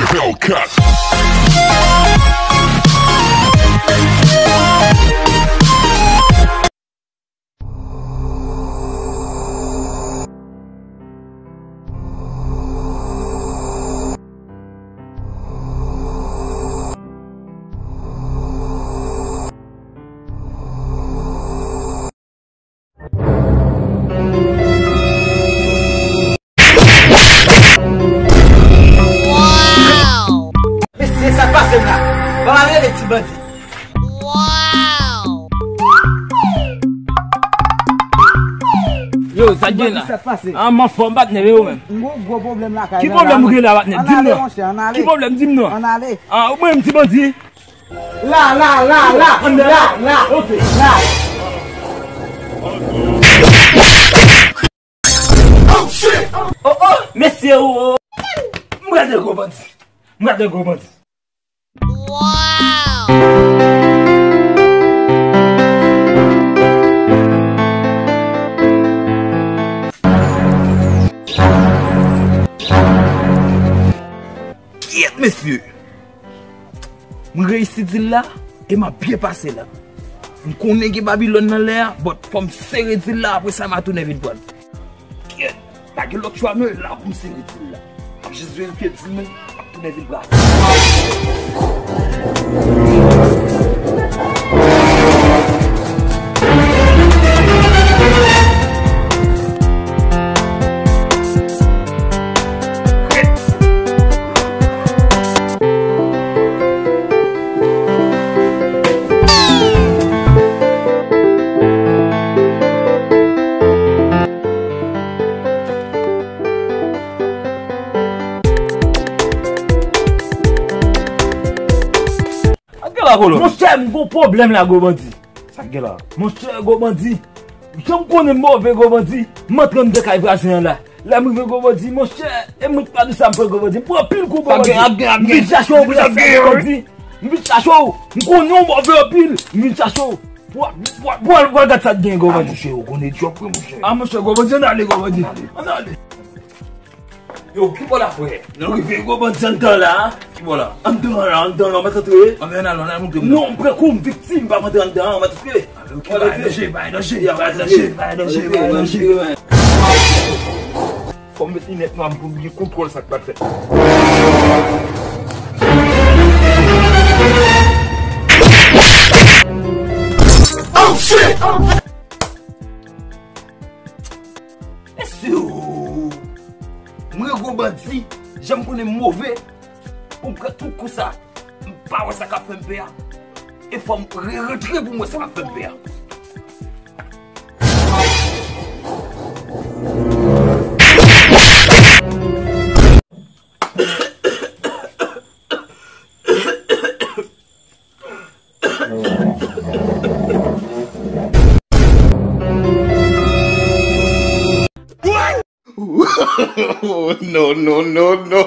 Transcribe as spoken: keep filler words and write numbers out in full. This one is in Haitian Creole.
Hellcat. Mesye, sa k pase m la? Ban m al rele ti bandi. Yo, sa k gen la? Sa k pase? Ah, m anfòm, patnè, men ou menm? M gon gwo pwoblèm lakay la. Ki pwoblèm ou gen la, patnè? Di m non. Ann ale, monchè, ann ale. Ki pwoblèm? Di m non. Ann ale. Ah, ou menm, ti bandi? La, la, la, la, la, la. Ok. La. Oh, oh, mesye, oh, oh. M rele gwo bandi. M rele gwo bandi. Kyèt, mesye! M reyisi dil la, e m ap byen pase la. M konnen gen Babilòn nan lè a, but fò m sere dil la, apre sa m a tounen vin pran l. Kyèt, pa gen lòt chwa non, e la pou m sere dil la. M ap jis verifye dil mwen, m ap tounen vin pran l. Sa k gen la, Kolo? Monchè, m gon pwoblèm la, gwo bandi. Sa k gen la? Monchè, gwo bandi. Jan m konnen m move, gwo bandi, m antre anndan kay vwazen an la. Lè m rive, gwo bandi, monchè, e mwen ki pa di sa m pran, gwo bandi. M pran anpil kou, gwo bandi. M vin chache w, m vin chache w, gwo bandi. M vin chache w. M konnen w move anpil. M vin chache w. Pou, pou, pou al, pou al gad sa k gen, gwo bandi. Ah, monchè, ou konnen djòb, wi, monchè. Ah, monchè, gwo bandi, ann ale, gwo bandi. Ann ale. Yo, ki bò la, frè? Nou rive, gwo bandi, anndan la. Ki bò la? Anndan la, anndan la, ou mèt antre. Anben, ann al, ann al montre m. Non, m pran kou, m viktim, m pa antre anndan, ou mèt antre. Ok, bay danje, bay danje, bay danje, bay danje, bay danje. Fò m met linèt nwa m pou m gen kontwòl sa k pral fèt. Oh, shit! Mesye, mwen gwo bandi, jan m konnen m move, pou m pran tout kou sa, m pa wè sa k ap fè m pè a. E fò m re-, rantre pou m wè sa k ap fè m pè a. No, no, no, no.